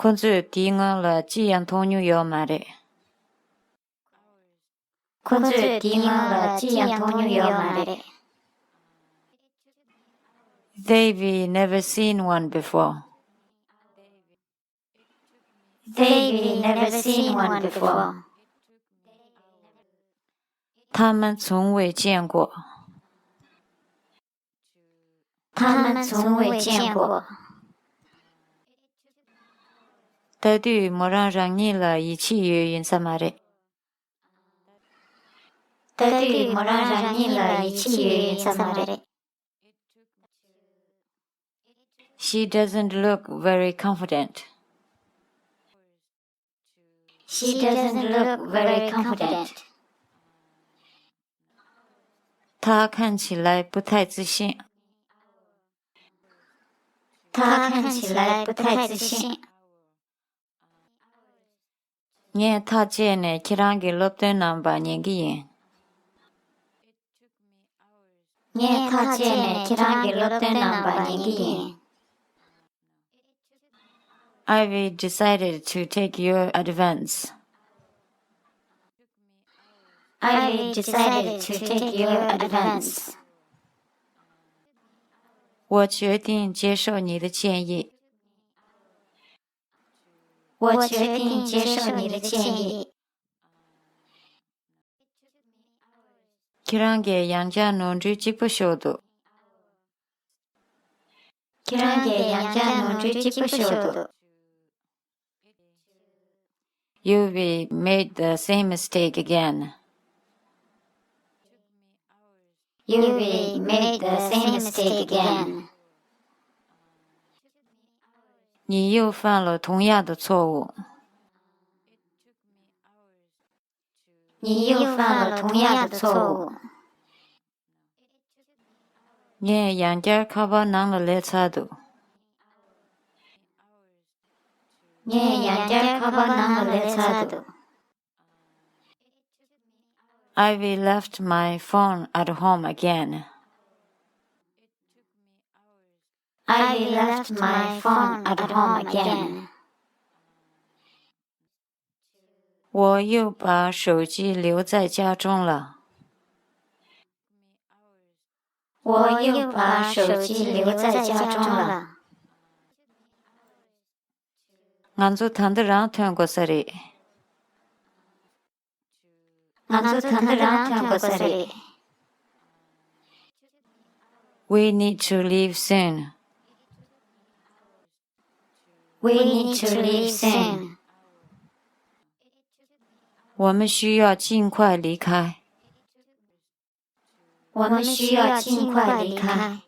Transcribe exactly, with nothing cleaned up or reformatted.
ཁོ་ཚོས་དེའི་སྔོན་ལ་ཅི་ཡང་མཐོང་མྱོང་ཡོད་མ་རེད། ཁོ་ཚོས་དེའི་སྔོན་ལ་ཅི་ཡང་མཐོང་མྱོང་ཡོད་མ་རེད། They've never seen one before. They've never seen one before. མཐའ་མ་བྱུང་བས་རྐྱེན་གོ། མཐའ་མ་བྱུང་བས་རྐྱེན་གོ། ལྟ་དུས་མོ་རང་རང་ཉིད་ལ་ཡིད་ཆེས་ཡོད་ཡིན་ས་མ་རེད། ལྟ་དུས་མོ་རང་རང་ཉིད་ལ་ཡིད་ཆེས་ཡོད་ཡིན་ས་མ་རེད། She doesn't look very confident. She doesn't look very confident. 她看起来不太自信。她看起来不太自信。 ངས་ཐག་བཅད་ནས་ཁྱེད་རང་གི་སློབ་སྟོན་རྣམ་པ་ཉན་གྱི་ཡིན། ངས་ཐག་བཅད་ནས་ཁྱེད་རང་གི་སློབ་སྟོན་རྣམ་པ་ཉན་གྱི་ཡིན། I've decided to take your advice. I've decided to take your advice. 我决定接受你的建议。 我决定接受你的建议。 ཁྱེད་རང་གིས་ཡང་བསྐྱར་ནོར་འཁྲུལ་གཅིག་པོ་ཤོར་འདུག་ཁྱེད་རང་གིས་ཡང་བསྐྱར་ནོར་འཁྲུལ་གཅིག་པོ་ཤོར་འདུག You've made the same mistake again. You've made the same mistake again. 你又犯了同样的错误。你又犯了同样的错误。 ངས་ཡང་བསྐྱར་ཁ་པར་ནང་ལ་སླེབས་ཚར་འདུག་ངས་ཡང་བསྐྱར་ཁ་པར་ནང་ལ་སླེབས་ཚར་འདུག I've left my phone at home again. I've left my phone at home again. 我又把手机留在家中了。我又把手机留在家中了。 ང་ཚོ་ད་ལྟ་རང་ཐོན་དགོས་ས་རེད། ང་ཚོ་ད་ལྟ་རང་ཐོན་དགོས་ས་རེད། We need to leave soon. We need to leave soon. 我们需要尽快离开。我们需要尽快离开。